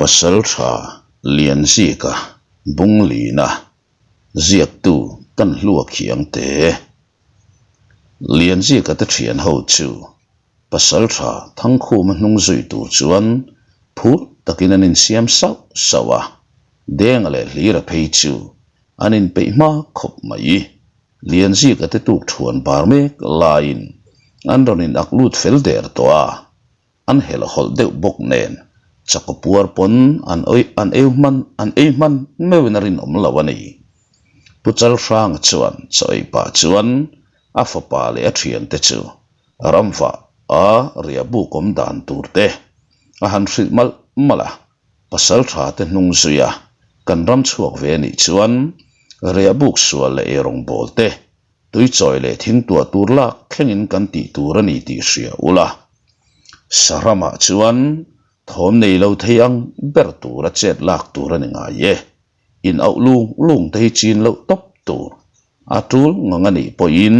Pasaltha Lianzika Bunglina ziaktu kan hluak hiang te. Lianzika te thian ho chu Pasaltha Thangkhuma hnung zui tur chuan phur takin an insiam sauh sauh a, Denga leh Hlira phei chu an inpeih hma khawp mai. Lianzika te tuk thuan bar mek laiin an rawn in ak lut fel der tawh a, an helh hawlh deuh bawk nen chakaw puar pawn an an eu hman an ei hman meuhin a rinawm lo a ni. Pu Chalhranga chuan chaw ei pah chuan a fapa leh a thiante chu ramvah a riahbuk awm dan tur te a han hrilh malh malh a, pasal tha te hnung zui a kan ram chhuak ve anih chuan riahbuk sual leh eirawngbawl te Tui chawi leh thing tuah tur lak thlengin kan tih tur a ni tih hria ula. Saramah chuan thawm nei lo thei ang ber tura chet lak tur a ni ngai e. In auh lung lung te hi chin loh tawp tur. A tul ngang a nih pawhin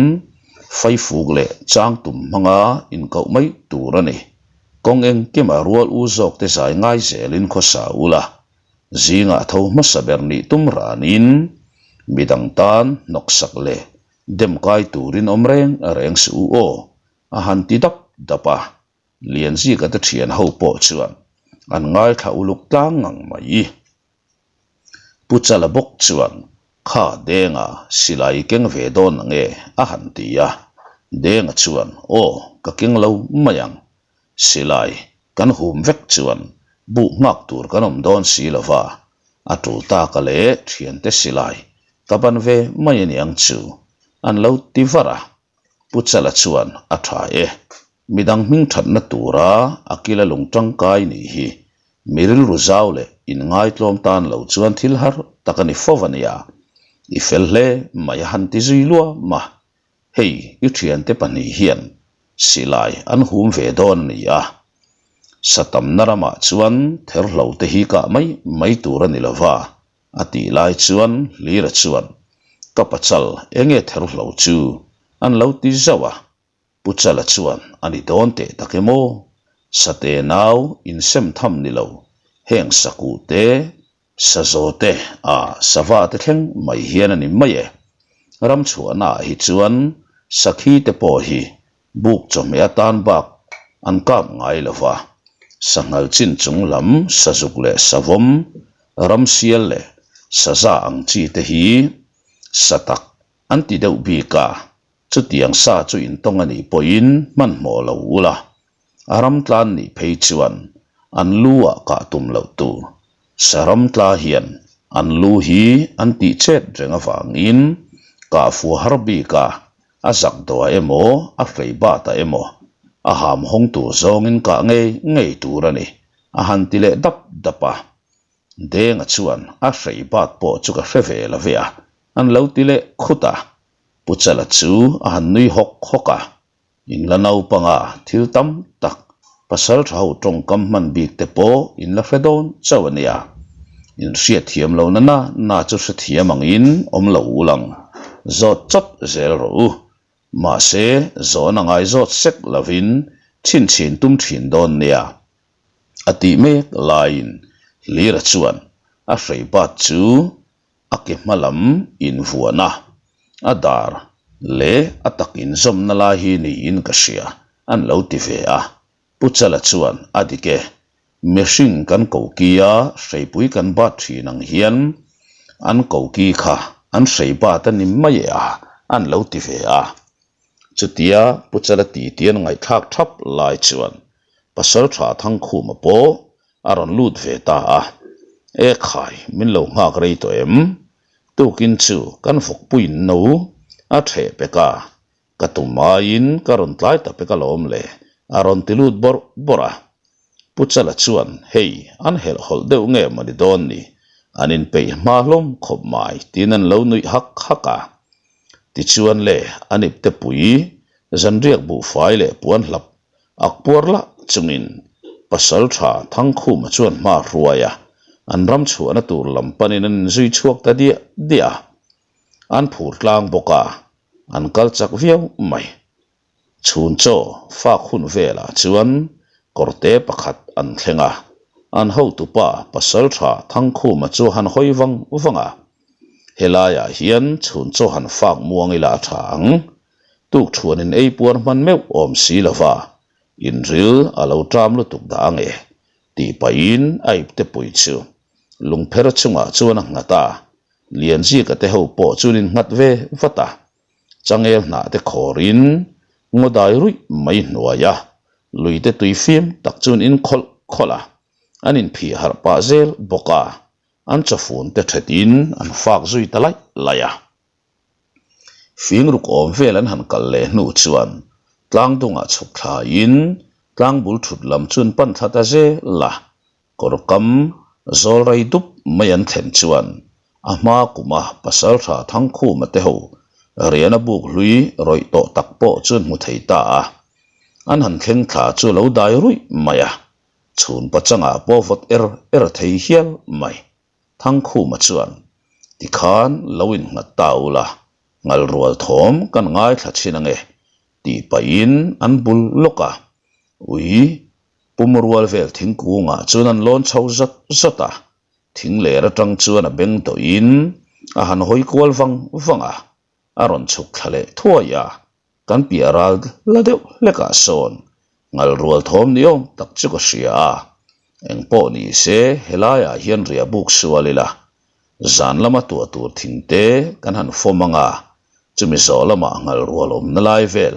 faifuk leh chang tum hmanga inkoh mai tur a ni. Kawng engkima rual u zawk te zai ngai zelin khawsa ula. Zingah tho hmasa ber nih tum ranin midang tan hnawksak leh dem kai turin awm reng reng suh u aw, a han ti dap dap a. Lianzika te thian ho pawh chuan an ngaithla uluk tlang ngang mai. Pu Chala bawk chuan Kha Denga silai i keng ve dawn ange a han ti a. Denga chuan Aw, ka keng lo mai ang. Silai kan hum vek chuan buh nghak tur kan awm dawn si lo va, a tul tak a leh thiante silai ka ban ve mai a niang chu an lo ti var a. Pu Chala chuan a tha e, midang hming thatna tura a kila lung tangkai nih hi mi rilru zau leh inngaitlawm tan lo chuan thil har tak a ni fo a nia, i fel hle mai a han ti zui luam a. Hei i thiante pahnih hian silai an hum ve dawn a ni a, satamna ramah chuan therhlo te hi kah mai mai tur a ni lo va, a tih lai chuan Hlira chuan ka pachal enge therhlo chu an lo ti zauh a, Pu Chala chuan a ni dawn teh tak em aw, sate nau insem tham ni lo, heng sakuh te Sazaw te a sava te thleng mai hian a ni mai e. Ram chhuahna ah hi chuan sakhi te pawh hi buk chawhmeh atan bak an kap ngai lo va, sanghal chin chung lam sazuk leh savawm, ramsial leh saza ang chi te hi sa tak an ti deuh bik a, chutiang sa chu intawng a nih pawhin hmanhmawh lo ula. A ram tlan nih phei chuan an lu ah kah tum loh tur. Saram tla hian an lu hi an tih chet reng avangin kah fuh har bik a, a zak dawh ah emaw a hrei bat ah emaw a ham hawng tur zawngin kah ngei ngei tur a ni, a han ti leh dap dap a. Denga chuan a hrei bat pawh chu ka hre ve lo ve a, an lo ti leh khut a. Pu Chala chu a han nui hawk hawk a. In la naupanga thil tam tak pasal tha ho tawngkam hman bik te pawh in la hre dawn chauh a nia. In hriatthiam lo na na na chu hrethiam angin awm lo u lang. Zawt chawt zel rawh u. Mahse, zawhna ngai zawt sek lovin chhinchhin tum thin dawn nia. A tih mek laiin Hlira chuan a hreibat chu a ke hma lam invuahna, a dar leh a tak inzawmna lai hi niin ka hria, an lo ti ve a. Pu Chala chuan a dik e, mihring kan koki a hreipui kan bat thin ang hian an koki kha an hrei bat a ni mai e a, an lo ti ve a. Chutia Pu Chala titi an ngaihthlak thap lai chuan Pasaltha Thangkhuma pawh a rawn lut ve ta a, E khai, min lo nghak rei tawh em? Tukin chu kan vawkpuiin no a theh pek a, ka tum aiin ka rawn tlai ta pek alawm le, a rawn ti lut bawrh bawrh a. Pu Chala chuan, Hei, an helh hawlh deuh nge maw ni dawn ni? An inpeih hma hlawm khawp mai, tiin an lo nuih hak hak a. Tichuan le, an ipte pui, zanriak buhfai leh puan hlap Ak puar lah chungin pasal tha Thangkhuma chuan hma a hruai a, an ram chhuahna tur lam panin an inzui chhuak ta diah diah a. An phur tlang bawk a, an kal chak viau mai. Chhun chaw fak hun velah chuan kawrte pakhat an thleng a. An hotupa Pasalṭha Thangkhuma chu a han hawi vang vang a, Helaiah hian chhun chaw han fak muang ila a ṭha ang. Tukṭhuanin ei puar hman meuh awm si lova, inril a lo ṭam lutuk dah ang e, tih pahin a ipte pui chu lungpher chungah chuan a nghat a, Lianzika te ho pawh chuan in nghat ve vat a, changel hnah te khawrin ngaw dai ruih mai hnuaia luite tui fim tak chuan in khawlh khawlh a, an inphih harh pah zel bawk a, an chawfun te thetin an fak zui ta laih laih a. Fing ruk awm vel an han kal leh hnu chuan tlang dungah chhuk thlaiin tlang bul thut lam chu an pan thla ta zel a, kawr kam zawl rei dup mai an thlen chuan a hma kuma Pasaltha Thangkhuma te ho riahna buk hlui rawih tawh tak pawh chu an hmu thei ta a, an han thleng thla chu a lo dai ruih mai a, chhun pachangah pawh vawt er er thei hial mai. Thangkhuma chuan, Tikhan lo innghat ta ula, ngal rual thawm kan ngaithla thin ange, tih pahin an bul lawk a. Ui, pum rual vel thingkungah chuan an lawn chho zawt zawt a, thing ler atang chuan a beng tawhin a han hawi kual vang vang a, a rawn chhuk thla leh thuai a, kan piah ral la deuh hlekah sawn ngal rual thawm ni awm tak chu ka hria a, engpawh ni se helaiah hian riah buk sual ila, zan lama tuah tur thing te kan han fawm ang a, chumi zawh lamah ngal rual awmna lai vel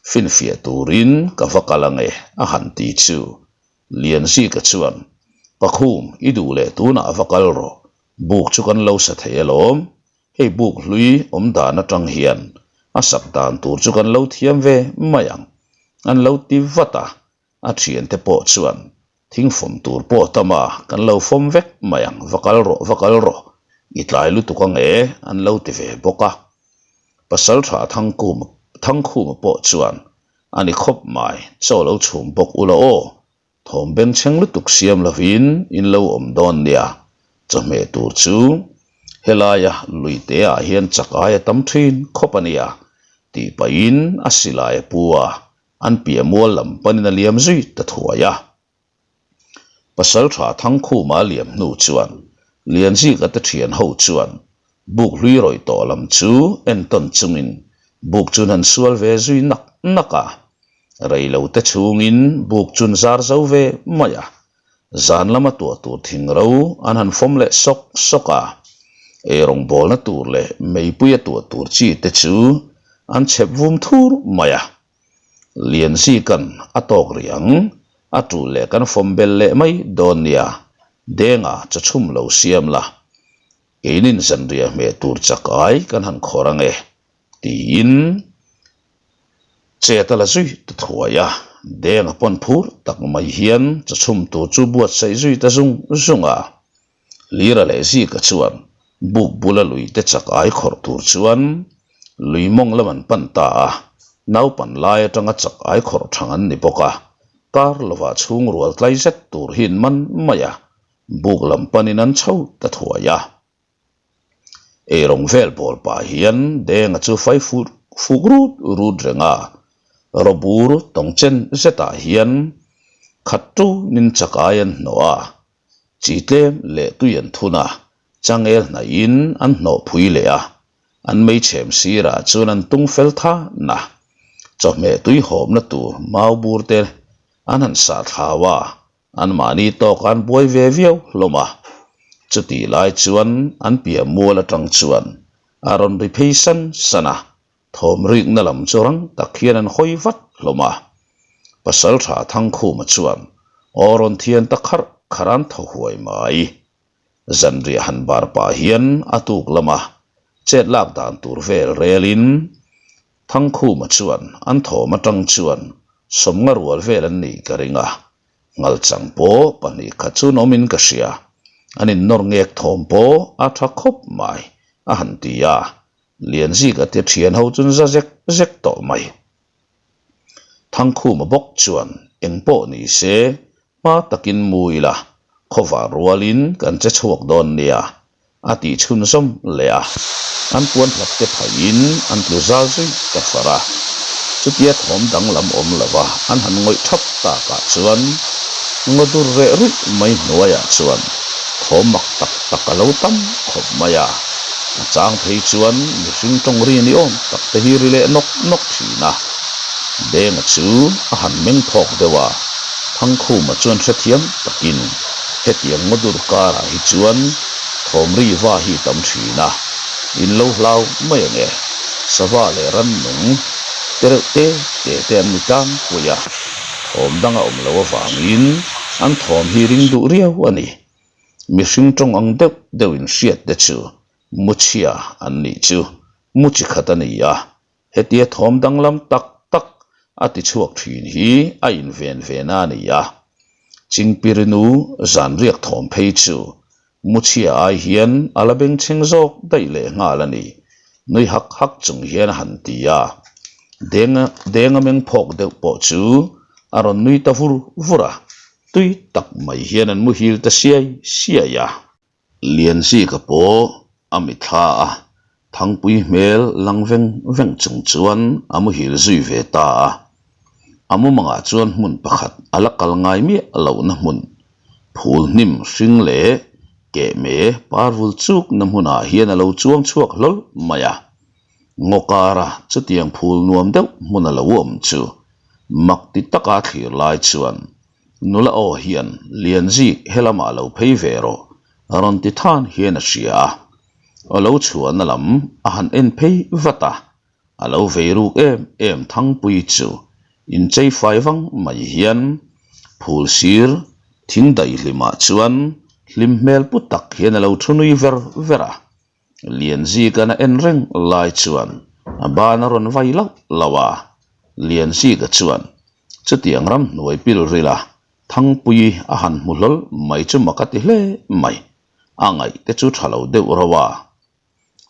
finfiah turin ka va kal ang e a han ti chu Lianzika chuan, Pakhum, i duh leh tunah va kal rawh, buk chu kan lo sa thei alawm, Hei buk hlui awm dan atang hian a sak dan tur chu kan lo thiam ve mai ang, an lo ti vat a, a thiante pawh chuan thingfawm tur pawh tam a, kan lo fawm vek mai ang, va kal rawh, va kal rawh, i tlai lutuk ang e, an lo ti ve bawk a. Pasaltha Thangkhuma Thangkhuma pawh chuan a ni khawp mai, chaw lo chhum bawk ula aw, Thawm bengchheng lutuk siam lovin in lo awm dawn nia, chawhmeh tur chu helaia luite ah hian chak ai a tam thin khawp a nia tih pahin a silai a pu a, an piah mual lam panin a liam zui ta thuai a. Pasaltha Thangkhuma a liam hnu chuan Lianzika te thian ho chuan buk hlui rawih tawh lam chu entawn chungin buk chu an han sual ve zui nak nak a. Rei lo te chhungin buk chun zar zo ve mai a, zan lama tuah tur thing ro an han fawm leh sawk sawk a, eirawng bawlna tur leh meipuia tuah tur chi te chu an chhep vum thur mai a. Lianzika'n a tawk rih ang, a tul leh kan fawm bel leh mai dawn nia, Denga chawchhum lo siam la, keinin zanriah hmeh tur chak ai kan han khawr ang e. Tiin chet a la zui ta thuai a, Denga pawn phur tak mai hian chawchhum tur chu buatsaih zui ta zung zung a. Lira leh Zika chuan buk bula lui te chak ai khawrh tur chuan lui mawng lam an pan ta a, naupan lai atanga chak ai khawrh thang an ni bawk a, kar lovah chhung rual tlai zet tur hi an man mai a, buk lam panin an chho ta thuai a. Eirawng vel bawl pah hian Denga chu fai fuk fuk rut rut reng a, rawbur tawng chen zetah hian khat tunin chakai an hnawh a, chi tlem leh tui an thun a, changel hnaihin an hnawh phui leh a, an meichhem sirah chuan an tung fel than a, chawhmeh tui hawpna tur mau bur te an han sah thlau a, Anmahni tawk an buai ve viau hlawm a, chutih lai chuan an piah mual atang chuan a rawn ri phei san san a, thawm rikna lam chu rang tak hian an hawi vat hlawm a. Pasaltha Thangkhuma chuan aw rawn thian ta kharh kharh an thaw huai mai. Zanriah han bar pah hian a tuk lama chet lak dan tur vel relin Thangkhuma chuan an thawm atang chuan sawmnga rual vel an nih ka ring a, Ngalchang pawh 2 khat chu nawmin ka hria, an innawr ngek thawm pawh a tha khawp mai a han ti a, Lianzika te thian ho chu za zek zek tawh mai. Thangkhuma bawk chuan engpawh ni se Hma takin mu ila, khawvar rualin kan che chhuak dawn nia, a tih chhunzawm leh a. An puan hlap te phaihin an tlu zal zui ta far a. Chutia thawm danglam awm lova an han ngawih thap takah chuan. Ngaw dur reh ruih mai hnuaiah chuan thawm mak tak tak a lo tam khawp mai a, a chang phei chuan mihring tawng ri ni awm tak te hi ri leh nawk nawk thin a. Denga chu a han meng phawk deuh a, Thangkhuma chuan hrethiam takin hetiang ngaw dur karah hi chuan thawm ri va hi tam thin a, in lo hlau mai ang e, sava leh rannung te reuh te te te an ni tlangpui a. Thawm dang a awm loh avangin an thawm hi ring duh riau a ni. Mihring tawng ang deuh deuh in hriat te chu Muchhia an nih chu mu chi khat a ni a, hetia thawm danglam tak tak a ti chhuak thin hi a inven ve na a ni a. Chingpirinu zanriak thawm phei chu Muchhia ai hian a la bengchheng zawk daih leh nghal a ni, nui hak hak chung hian a han ti a. Denga Denga meng phawk deuh pawh chu a rawn nui ta vur vur a, tui tak mai hian an muhil ta siai siai a. Lianzika pawh a mitthla a, Thangpui hmel lang veng veng chung chuan a muhil zui ve ta a. A mumangah chuan hmun pakhat a la kal ngai miah lohna hmun, phul hnim hring leh kehme parvul chukna hmunah hian a lo chuang chhuak hlawl mai a. Ngaw kara chutiang phul nuam deuh hmun a lo awm chu mak ti taka thlir lai chuan nula aw hian Lianzik helamah lo phei ve rawh rawn ti than hian a hria a. A lo chhuahna lam a han en phei vat a, a lo vei ruk em em Thangpui chu inchei fai vang mai hian phul sir thing daihlimah chuan hlim hmel pu tak hian a lo thu nui ver ver a, Lianzika'n a en reng lai chuan a ban a rawn vai lauh lauh a, Lianzika chuan chutiang ramhnuai pil rila Thangpui a han hmu hlawl mai chu mak a ti hle mai. A ngaih te chu tha lo deuh rauh a.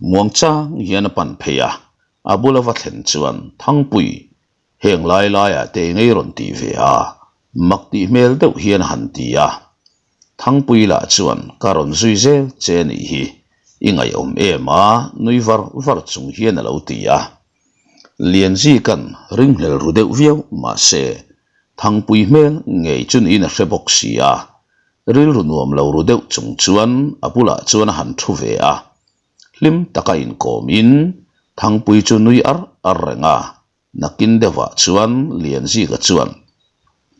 Muang chang hian a pan phei a, a bula va thlen chuan Thangpui, heng lai laiah te engei rawn tih ve a, mak tih hmel deuh hian a han ti a. Thangpui lah chuan ka rawn zui zel che nih hi, i ngaihawm em a, nui var var chung hian a lo ti a. Lianzika'n ringhlel ru deuh viau mahse, Thangpui hmel ngei chu niin a hre bawk si a, Rilru nuam lo ru deuh chung chuan a bulah chuan a han thu ve a, hlim taka inkawmin Thangpui chu nui ar ar reng a, nakin deuhah chuan Lianzika chuan,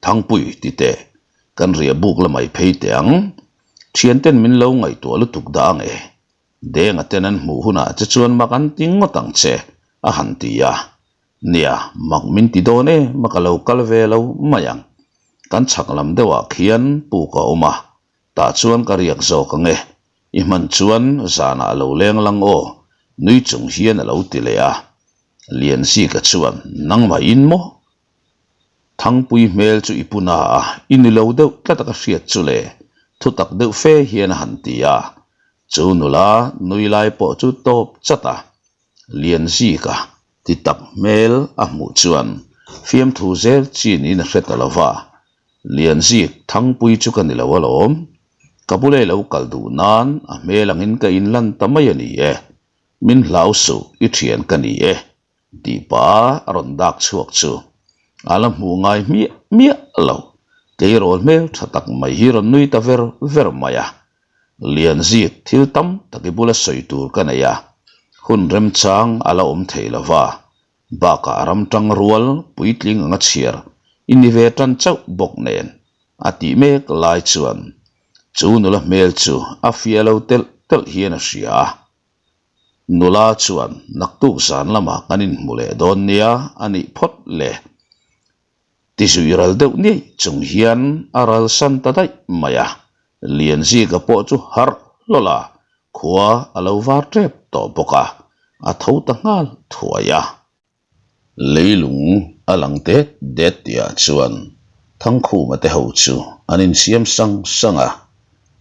Thangpui ti teh, kan riah buk la mai phei teh ang, thianten min lo ngaihtuah lutuk dah ang e, Denga ten an hmuh hunah che chuan mak an ti ngawt ang che, a han ti a. Nia, mak min ti dawn e, mak a lo kal ve lo mai ang. Kan chhak lam deuhah khian puk a awm a, tah chuan ka riak zawk ang e. I hman chuan zanah a lo leng lang aw, nui chung hian a lo ti leh a. Lianzika chuan, Nangmahin maw? Thangpui hmel chu i pu na a, i ni lo deuh tlat a ka hriat chu le, thutak deuh fe hian a han ti a. Chu nula nui lai pawh chu tawp chat a, Lianzika ti tak hmel a hmuh chuan fiamthu zel chi niin a hre ta lo va, Lianzik Thangpui chu ka ni lo alawm, ka bula i lo kal duh nan a hmel angin ka inlan ta mai a ni e, min hlau suh i thian ka ni e tih pah a rawn dak chhuak chu a la hmuh ngai hmiah hmiah lo, tleirawl hmel tha tak mai hi rawn nui ta ver ver mai a. Lianzik thil tam tak i bula sawi tur ka nei a, hun remchang a la awm thei lo va, bakah ram tang rual puitling anga chhiar i ni ve tan chauh bawk nen a tih mek lai chuan chu nula hmel chu a fiah lo telh telh hian a hria a. Nula chuan naktuk zan lamah kan inhmu leh dawn nia a nih phawt le. Ti zui ral deuh ngei chung hian a ral san ta daih mai a, Lianzika pawh chu harh hlawl a, khua a lo var tep tawh bawk a, a tho ta nghal thuai a. Leilung a lang det det tihah chuan Thangkhuma te ho chu an insiam sang sang a,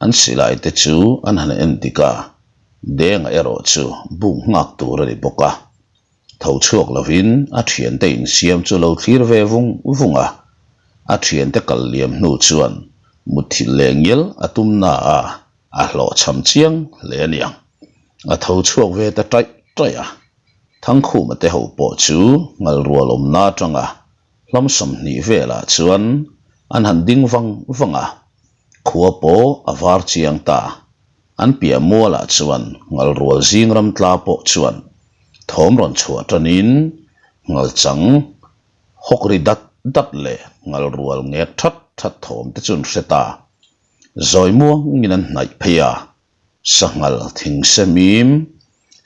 an silai te chu an han en dik a, Denga erawh chu buk nghak tur a ni bawk a. Tho chhuak lovin a thiante insiam chu lo thlir ve vung vung a, a thiante kal liam hnu chuan mutthilh leh ngial a tum na a, a hlawhchham chiang hle a niang. A tho chhuak ve ta taih taih a, Thangkhuma te ho pawh chu ngalrual awmna atanga hlam 20 velah chuan. An han ding vang vang a, khua pawh a var chiang ta. An piah mualah chuan ngalrual zing ram tla pawh chuan thawm rawn chhuah tanin ngalchang hawk ri dat dat leh ngalrual ngek that that thawm te chu an hre ta. Zawi muangin an hnaih phei a, sanghal thing semim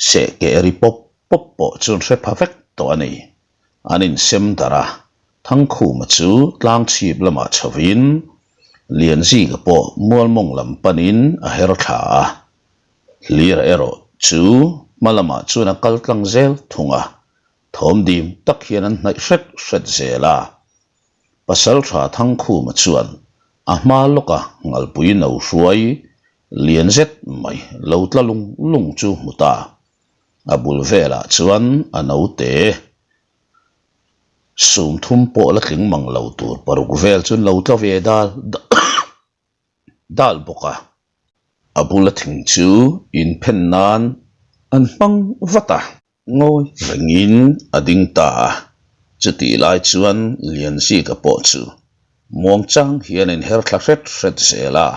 seh keh ri pawp pawp pawh chu an hre pha vek tawh a ni. An insem darh a, Thangkhuma chu tlang chhip lamah chhovin Lianzika pawh mualmawng lam panin a her thla a, Hlira erawh chu hma lamah chuan a kal tlang zel thung a, thawm dim tak hian an hnaih hret hret zel a. Pasaltha Thangkhuma chuan a hma lawka ngalpui no hruai lian zet mai lo tla lung lung chu hmu ta. A bul velah chuan a naute sum thum pawh la tling mang lo tur paruk vel chu an lo tla ve dal dal bawk a. A bula thing chu inphen nan an hmang vat a. Ngawi rengin a ding ta a, chutih lai chuan Lianzika pawh chu muangchang hian a inher thla hret hret zel a,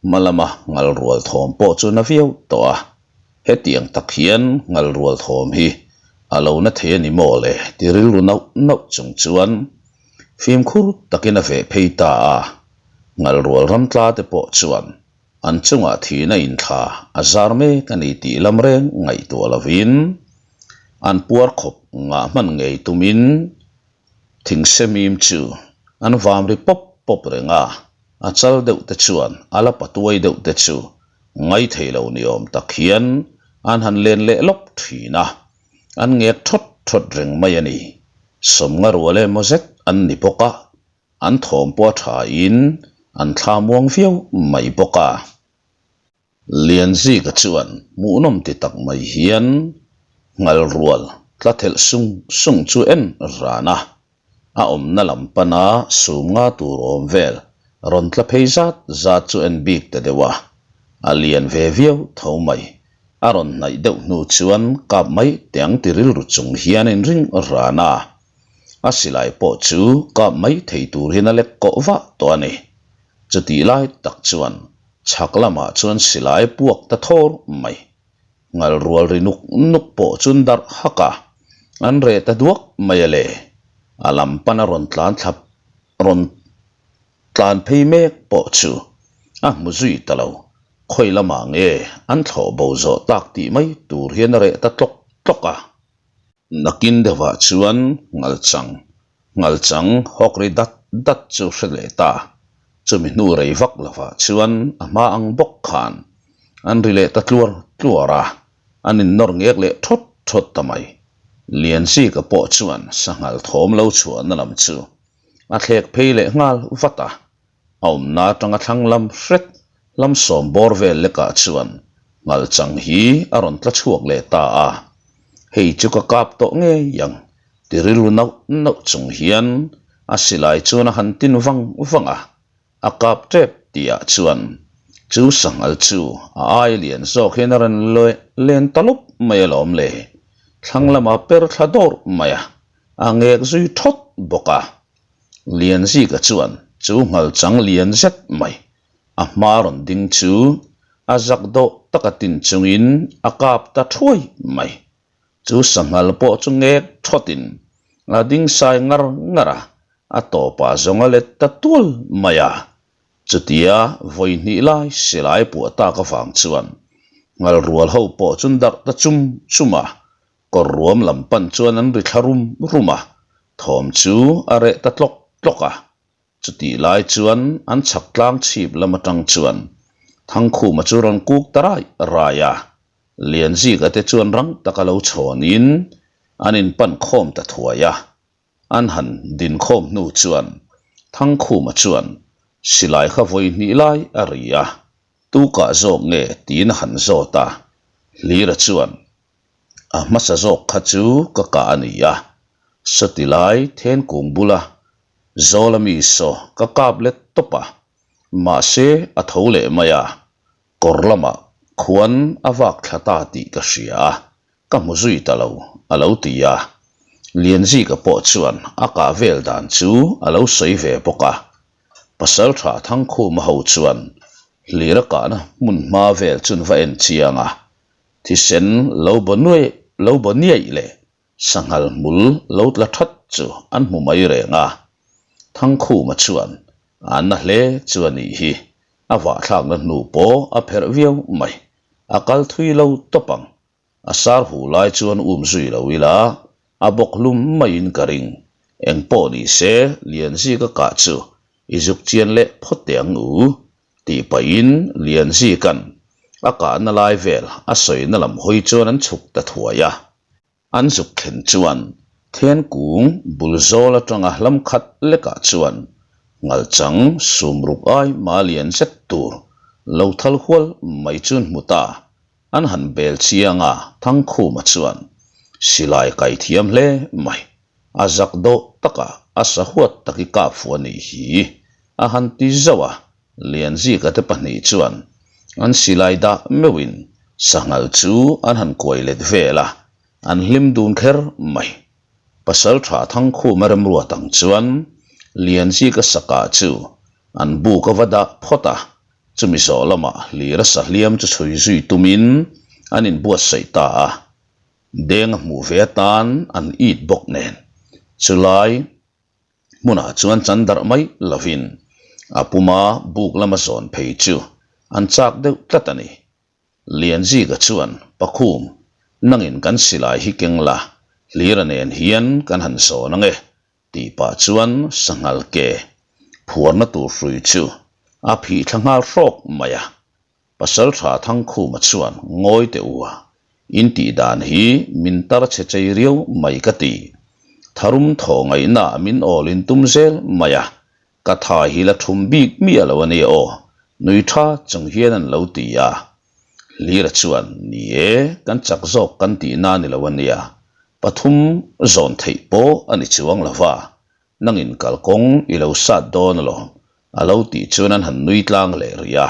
hma lama ngalrual thawm pawh chu na viau tawh a, hetiang tak hian ngalrual thawm hi a lo na thei a ni maw le ti rilru nauh nauh chung chuan fimkhur takin a veh phei ta a, ngalrual ramtla te pawh chuan An chungah thihna inthla a zar mek a ni tih lam reng ngaihtuah lovin an puar khawp ngah hman ngei tumin thingsemim chu an vam ri pawp pawp reng a, a chal deuh te chuan a la patuai deuh te chu ngaithei lo ni awm tak hian an han len leh lawp thin a, an ngek thawt thawt reng mai a ni. Sawmnga rual emaw zet an ni bawk a, An thawm pawh a thain an thla muang viau mai bawk a. Lianzika chuan hmuhnawm ti tak mai hian ngalrual tla thelh sung sung chu en ran a, a awmna lam pana sum nga tur awm vel rawn tla phei zat zat chu en bik ta deuh a, a lian ve viau tho mai. A rawn hnaih deuh hnu chuan kap mai teh ang ti rilru chung hian a inring ran a. A silai pawh chu kap mai thei tur hian a lek kawh vah tawh a ni. Chutih lai tak chuan chhak lamah chuan silai puak ta thawr mai. Ngal rual ri nuk nuk pawh chu an darh hak a, an reh ta duak mai a le. A lam pan a rawn tlan thla rawn tlan phei mek pawh chu a hmu zui ta lo. Khawi lamah nge an thlawh bo zawh tak tih mai tur hian a reh ta tlawk tlawk a. Nakin deuhah chuan ngalchang, ngalchang hawk ri dat dat chu hre leh ta. Chumi hnu rei vak lovah chuan a hma ang bawk khan an ri leh ta tluar tluar a, an innawr ngek leh thawt thawt ta mai. Lianzika pawh chuan sanghal thawm lo chhuahna lam chu a thlek phei leh nghal vat a. A awmna atanga thlang lam hret lam sawm bawr vel lekah chuan ngalchang hi a rawn tla chhuak leh ta a, hei chu ka kap tawh ngei ang ti rilru nauh nauh chung hian a silai chuan a han tin vang vang a, a kap tep tihah chuan chu sanghal chu a ai lian zawk hian a rawn len ta lawp mai alawm le, thlang lamah per thla dawrh mai a, a ngek zui thawt bawk a. Lianzika chuan chu nghalchang lian zet mai a hma rawn ding chu a zak dawh taka tin chungin a kap ta thuai mai. Chu sanghal pawh chu ngek thawtin a ding sai ngar ngar a, a tawpah zawng a let ta tual mai a. Chutia vawi hnih lai silai puah tak avang chuan nghalrual ho pawh chu an darh ta chum chum a, Kawr ruam lam pan chuan an ri thla rum rum a, thawm chu a reh ta tlawk tlawk a. Chutih lai chuan an chhak tlang chhip lam atang chuan Thangkhuma chu rawn kuk ta rai rai a, Lianzika te chuan rang taka lo chhawnin an inpan khawm ta thuai a. An han dinkhawm hnu chuan Thangkhuma chuan silai kha vawi hnih lai a ri a, tukah zawk nge tiin a han zawt a, Hlira chuan A hmasa zawk kha chu ka kah a ni a, sawti lai thenkung bula Zawla mi saw ka kap let tawp a, mahse a tho leh mai a, kawr lamah khuan a vak thla ta tih ka hria a, ka hmu zui ta lo, a lo ti a. Lianzika pawh chuan a kah vel dan chu a lo sawi ve bawk a. Pasalṭha Thangkhuma ho chuan Hlira kahna hmun hma vel chun va en chiang a, thisen lo baw nuai lo baw niaih leh sanghal hmul lo tla that chu an hmu mai reng a. Thangkhuma chuan a na hle chu a nih hi, a vahthlakna hnu pawh a pherh viau mai, a kal thui lo tawp ang. A sar hu lai chuan um zui lo ila, a bawk hlum maiin ka ring. Eng pawh ni se, Lianzika kah chu i zuk chian leh phawt teh ang u, tih pahin Lianzika'n a kahna lai vel a sawina lam hawi chuan an chhuk ta thuai a. An zuk thlen chuan Thenkung bul zawl atanga hlam khat lekah chuan Ngalchang sumruk ai ma lian zet tur lo thal hual mai chu an hmu ta. An han bel chiang a, Thangkhuma chuan silai kai thiam hle mai. A zak dawh takah a sahuat tak i kap fu a nih hi a han ti zauh a. Lianzika te pahnih chuan an silai dah meuhin sanghal chu an han kuai let vel a, an hlim dun kher mai. Pasaltha Thangkhuma remruat ang chuan Lianzika sakah chu an buk a va dah phawt a, chumi zawh lamah hlira sahliam chu chhui zui tumin an inbuatsaih ta a, Denga hmuh ve atan an it bawk nen chulai Hmunah chuan chan darh mai lovin a puma buk lama zawn phei chu an chak deuh tlat a ni. Lianzika chuan, Pakhum, nangin kan silai hi keng la, Hlira nen hian kan han zawn ang e, tih pah chuan sanghal ke phuarna tur hrui chu a phih thla nghal hrawk mai a. Pasalṭha Thangkhuma chuan ngawi teh u a, in tih dan hi min tar chhe chei riau mai ka ti. Tharum thaw ngaihnaah min awl in tum zel mai a, ka tha hi la thum bik miah lo a nia aw, nui tha chung hian an lo ti a. Hlira chuan, Ni e, kan chak zawk kan tihna ni lo a nia, pathum zawn theih pawh a ni chuang lo va, Nangin kalkawng i lo sat dawn alawm, a lo tih chuan an han nui tlang leh rih a.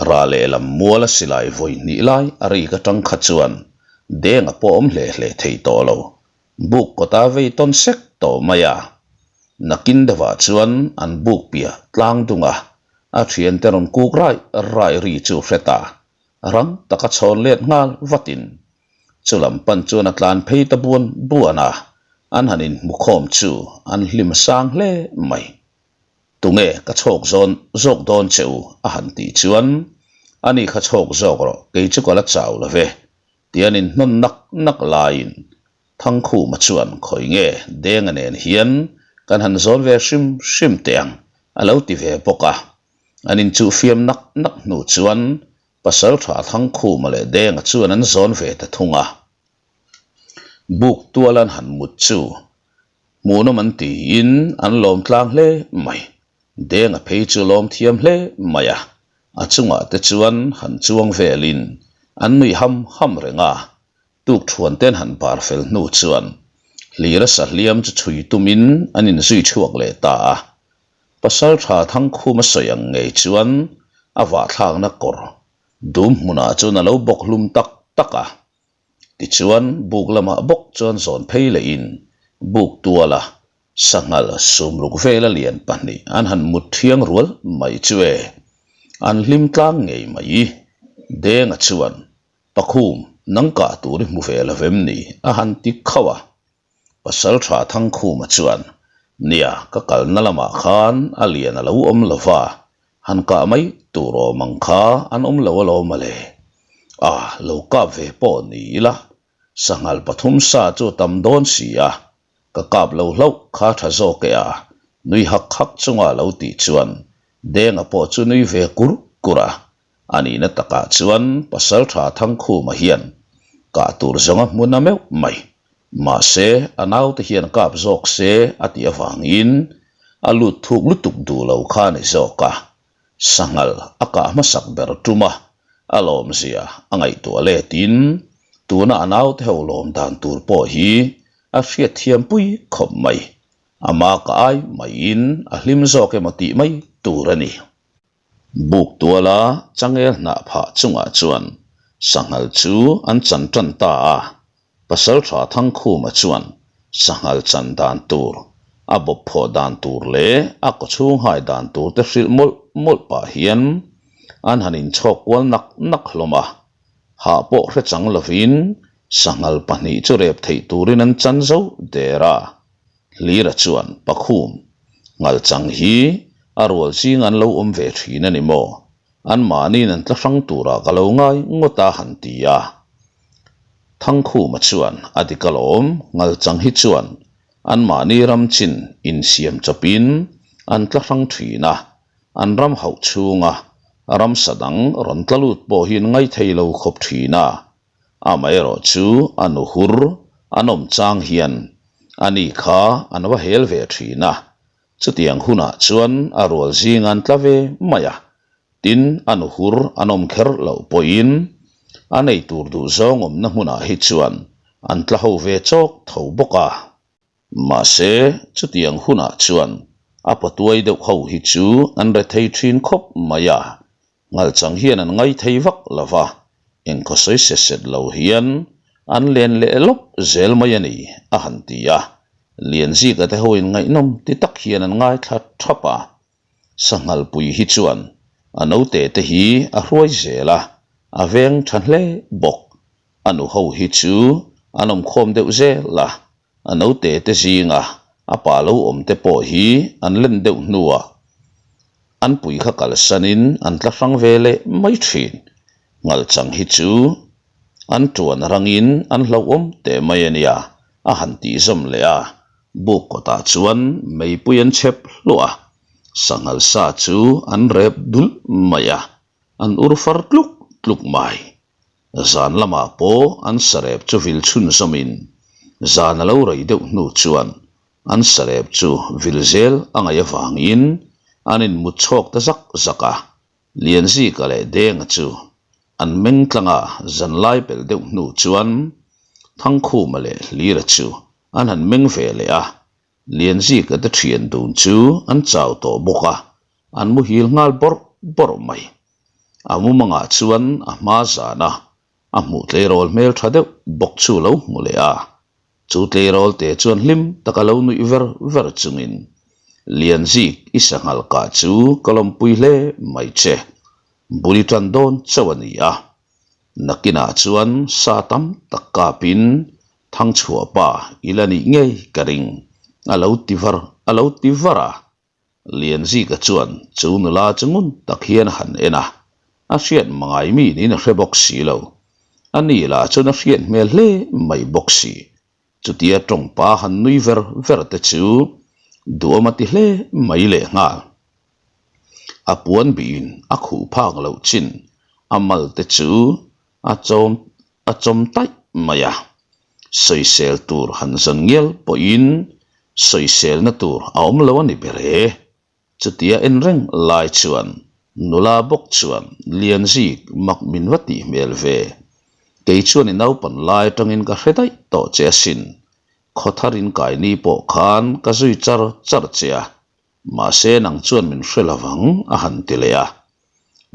Ra lehlam mual a silai vawi hnih lai a rik atang kha chuan Denga pawh awm hle hle thei tawh lo. Buk kawta vei tawn sek tawh mai a. Nakin deuhah chuan an buk piah tlang dung a, a thiante rawn kuk raih raih ri chu hre ta. Rang taka chhawn let nghal vatin Chulam pan chuan a tlan phei ta buan buan a, an han inhmu khawm chu an hlim sang hle mai. Tunge ka chhawk zawn zawk dawn che u? a han tih chuan, Ani kha chhawk zawk rawh, kei chu ka la chau lo ve, ti an inhnawn nak nak laiin Thangkhuma chuan khawi nge Denga nen hian kan han zawn ve hrim hrim teh ang a lo ti ve bawk a. An inchuhfiam nak nak hnu chuan Pasalṭha Thangkhuma leh Denga chuan an zawn ve ta thung a. Buk tual an han mut chu hmuhnawm an tiin an lawm tlang hle mai. Denga phei chu lawm thiam hle mai a, a chungah te chuan han chuang velin an nui ham ham reng a. Tuk thuan ten han bar fel hnu chuan Hlira sahliam chu chhui tumin an inzui chhuak leh ta a. Pasalṭha Thangkhuma sawi ang ngei chuan a vahthlakna kawr dum hmunah chuan a lo bawk hlum tak tak a. Tichuan buk lamah bawk chuan zawn phei lehin buk tuala sanghal sumruk vela lian pahnih an han mut thiang rual mai chu e. An hlim tlang ngei mai. Denga chuan, Pakhum, nang kah tur i hmu ve lo vem ni? a han ti khauh a. Pasalṭha Thangkhuma chuan, Nia, ka kalna lamah khan a lian a lo awm lo va, han kah mai tur awm ang kha an awm lo alawm a le. A, lo kap ve pawh ni ila, sanghal pathum sa chu a tam dawn si a, ka kap lo hlauh kha tha zawk e a, nui hak hak chunga a lo tih chuan Denga pawh chu nui ve kur kur a, A nihna takah chuan Pasalṭha Thangkhuma hian kah tur zawng a hmun a meuh mai. Mahse, a naute hian kap zawk se a tih avangin a lut thuk lutuk duh lo kha a ni zawk a. Sanghal a kah hmasak ber tum a, a lawmzia a ngaihtuah letin tuna a naute ho lawm dan tur pawh hi a hriatthiampui khawp mai. Ama ka ai maiin a hlim zawk emaw tih mai tur a ni. Buk tuala changel hnah phah chungah chuan sanghal chu an chan tan ta a, Pasalṭha Thangkhuma chuan sanghal chan dan tur A bawp phawh dan tur leh a kawchhung hai dan tur te hrilh mawlh mawlh pah hian an han inchhawk kual nak nak hlawm a. Hah pawh hre chang lovin sanghal pahnih chu rep theih turin an chan zo der a. Hlira chuan Pakhum, Nghalchang hi a rual zing an lo awm ve thin a ni maw? Anmahniin an tla hrang turah ka lo ngai ngawt a han ti a. Thangkhuma chuan a dik alawm, Nghalchang hi chuan anmahni ram chin insiam chawpin an tla hrang thin a, an ram hauh chhunga ramsa dang rawn tla lut pawh hi an ngaithei lo khawp thin a. Amaherawh chu a nu hur an awm chang hian ani kha an va hel ve thin a, chutiang hunah chuan a rual zing an tla ve mai a, tin a nu hur an awm kher loh pawhin a nei tur duhzawng awmna hmunah hi chuan an tla ho ve chawk tho bawk a. Mahse, chutiang hunah chuan a patuai deuh ho hi chu an rethei thin khawp mai a, Nghalchang hian an ngaithei vak lo va, engkhaw sawi set set lo hian an len leh lawp zel mai a ni, a han ti a. Lianzika te hoin ngaihnawm ti tak hian an ngaithla thap a. Sanghalpui hi chuan a naute te hi a hruai zel a, a veng tha hle bawk. A nu ho hi chu an awmkhawm deuh zel a, A naute te zinga a pa lo awm te pawh hi an len deuh hnuah an pui kha kalsanin an tla hrang ve leh mai thin. Nghalchang hi chu an tuan rangin an hlauhawm teh mai a nia, a han tih zawm leh a. Buk kawtah chuan meipui an chhep hluah a, sanghal sa chu an rep dulh mai a, an ur far tluk tluk mai. Zan lamah pawh an sarep chu vil chhunzawmin zan a lo rei deuh hnu chuan an sarep chu vil zel a ngaih avangin an inmut chhawk ta zak zak a, Lianzika leh Denga chu an meng tlang a, zan lai pelh deuh hnu chuan Thangkhuma leh Hlira chu an han meng ve leh a, Lianzika te thian dun chu an chau tawh bawk a, an muhil nghal bawrh bawrh mai. A mumangah chuan a hma zana a hmuh tleirawl hmel tha deuh bawk chu lo hmu leh a. Chu tleirawl te chuan hlim taka lo nuih ver ver chungin, Lianzik i sanghal kah chu ka lawmpui hle mai che, bul i tan dawn chauh a ni a. Nakinah chuan sa tam tak kapin Thangchhuah pa i la nih ngei ka ring, a lo ti var a lo ti var a. Lianzika chuan chu nula chu ngun tak hian a han en a, a hriat mangai mi niin a hre bawk si lo. A ni lah chuan a hriat hmel hle mai bawk si. Chutia tawngpa han nui ver ver te chu duhawm a ti hle mai lehnghal. A puan bihin a khuh phak loh chin a mal te chu a chawm a chawm taih mai a, sawisel tur han zawn ngial pawhin sawiselna tur a awm lo a ni ber e. Chutia en reng lai chuan nula bawk chuan Lianzik mak min va tih hmel ve, kei chuan i naupan lai atangin ka hre daih tawh che asin, khawtharin kaini pawh khan ka zui char char che a, mahse nang chuan min hre lovang a han ti leh a.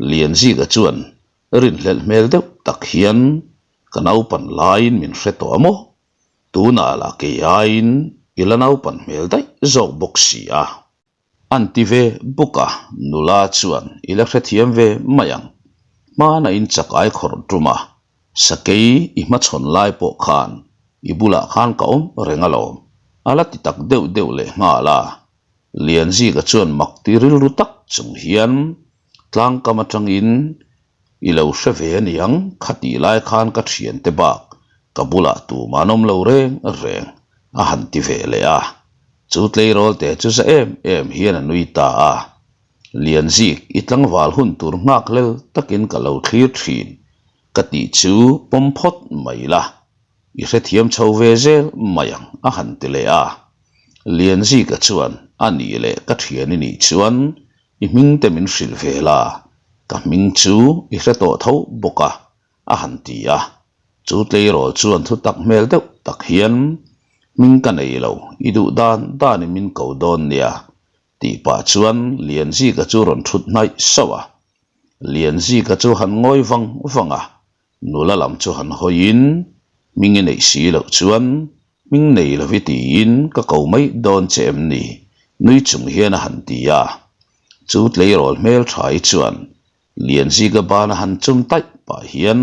Lianzika chuan Rinhlelh hmel deuh tak hian ka naupan laiin min hre tawh a maw? Tunah lah kei aiin i la naupan hmel daih zawk bawk si a. An ti ve bawk a, nula chuan i la hrethiam ve mai ang. Hmana in chak ai khawrh tum a, sakei i hmachhawn lai pawh khan i bulah khan ka awm reng alawm, a la ti tak deuh deuh leh nghal a. Lianzika chuan mak ti rilru tak chung hian Tlangkam atangin i lo hre ve a niang, khatih lai khan ka thiante bak ka bulah tumah an awm lo reng reng, a han ti ve leh a. Chu tleirawl te chu za em em hian a nui ta a. Lianzik, i tlangval hun tur nghak hlel takin ka lo thlir thin, ka tih chu pawm phawt mai la, i hrethiam chho ve zel mai ang, a han ti leh a. Lianzika chuan, A nih leh ka thian i nih chuan I hming te min hrilh ve la, ka hming chu i hre tawh tho bawk a, a han ti a. Chu tleirawl chuan thu tak hmel deuh tak hian, Hming ka nei lo, i duh dan danin min ko dawn nia, tih pah chuan Lianzika chu rawn thut hnaih sauh a. Lianzika chu han ngawi vang vang a, nula lam chu han hawiin, Hming i neih si loh chuan. Hming nei lovi tiin ka ko mai dawn che em ni? Nui chung hian a han ti a. Chu tleirawl hmeltha-i chuan Lianzika bana han chum taih pah hian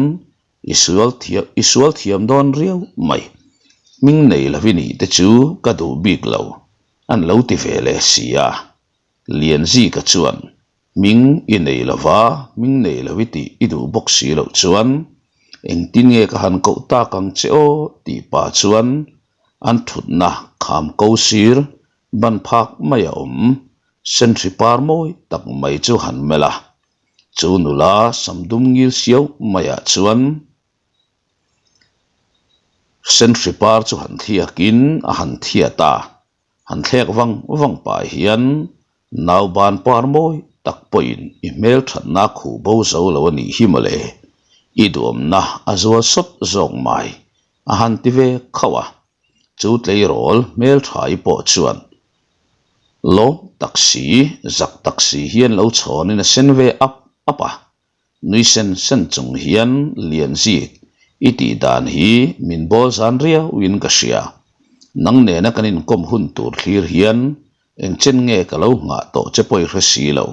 I sual thiam, i sual thiam dawn riau mai. Hming nei lovi nih te chu ka duh bik lo, an lo ti ve leh si a. Lianzika chuan Hming i nei lo va, hming nei lo i tih i duh bawk si loh chuan engtin nge ka han koh tak ang che aw tih pah chuan an thutna kham ko sir ban phak mai a awm. Senhri par mawi tak mai chu han melh a, chu nula samdum ngil siau maiah chuan senhri par chu han thliakin a han thiat a. Han thlek vang vang pah hian nauban par mawi tak pawhin i hmelthatna khuh bo zo lo a nih hi mawle, i duamna a zual sawt zawk mai a han ti ve khauh a. Chu tleirawl hmeltha-i pawh chuan lawm tak si, zak tak si hian lo chhawnin a sen ve ap ap a. Nui sen sen chung hian Lianzik i tih dan hi min bawl zan riauin ka hria. Nang nena kan inkawm hun tur thlir hian eng chen nge ka lo nghah tawh che pawh i hre si lo,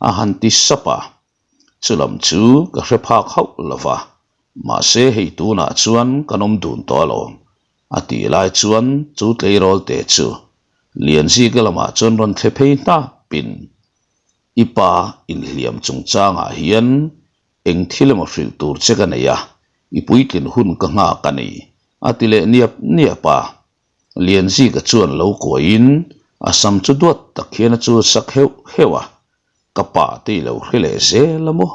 a han ti sap a. Chulam chu ka hre phak hauh lo va, mahse hei tunah chuan kan awm dun tawh alawm, a tih lai chuan chu tleirawl te chu Lianzika lamah chuan rawn thle phei hnapin I pa inhliam chungchangah hian eng thil emaw hrilh tur che ka nei a, i puitlin hun ka nghak a ni, a ti leh niap niap a. Lianzika chuan lo kuahin a sam chu duat tak hian a chul sak heuh heuh a, Ka pa te i lo hre leh zel a maw?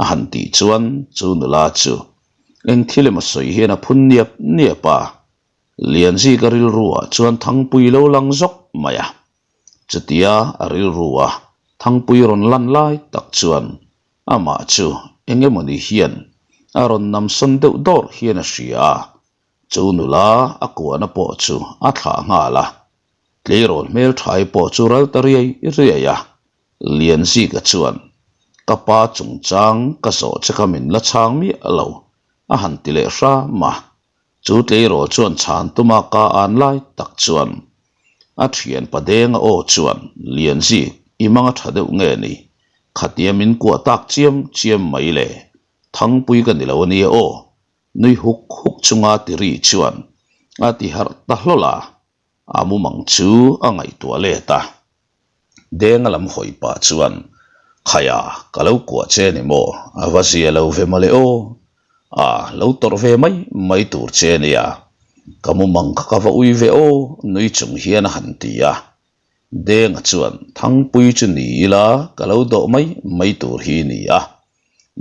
a han tih chuan chu nula chu eng thil emaw sawi hian a phun niap niap a. Lianzika rilruah chuan Thangpui lo lang zawk mai a. Chutia a rilru a Thangpui rawn lan lai tak chuan amah chu eng emawni hian a rawn namsawn deuh dawrh hian a hria a, chu nula a kuahna pawh chu a thlah nghal a, tleirawl hmelthai pawh chu ral ta riai riai a, Lianzika chuan ka pa chungchang ka zawh che kha min la chhang miah lo a han ti leh hram a. Chu tleirawl chuan chhan tuma ka an lai tak chuan a thian pa denga aw chuan Lianzi i mang a tha deuh nge ni? Khatia min kuah tak chiam chiam mai le, Thangpui ka ni lo ania aw, nui huk huk chunga ti ri chuan a ti harh ta hlawl a. A mumang chu a ngaihtuah let a. Denga lam hawi pah chuan, Khaia, ka lo kuah che ni maw? A va zia lo ve mawle aw. A, lo tawrh ve mai mai tur che nia. Ka mumang kha ka va ui ve aw, nui chung hian a han ti a. Denga chuan, Thangpui chu ni ila, ka lo dawh mai mai tur hi ni a.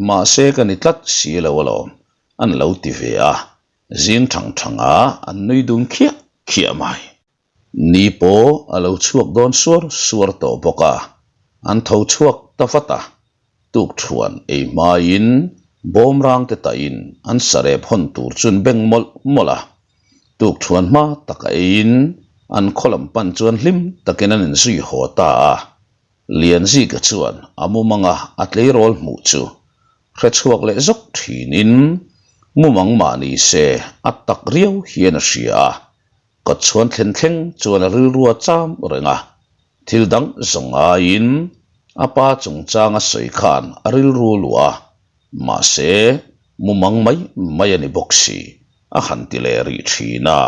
Mahse ka ni tlat si lo alawm, an lo ti ve a. Zing thang thangah an nui dun khiah khiah mai. Ni pawh a lo chhuak dawn suar suar tawh bawk a, an tho chhuak ta vat a. Tukthuan ei hmaiin bawmrang te tahin an sarep hawn tur chu an beng mawlh mawlh a. Tukthuan hma taka eiin an khaw lam pan chuan hlim takin an inzui haw ta a. Lianzika chuan a mumanga a tleirawl hmuh chu hre chhuak leh zawk thinin mumang mah ni se a tak riau hian a hria a, kawtchhuan thlen thleng chuan a rilru a cham reng a, thil dang zawng aiin a pa chungchang a sawi khan a rilru luah a, mahse mumang mai mai a ni bawk si a han ti leh rih thin a.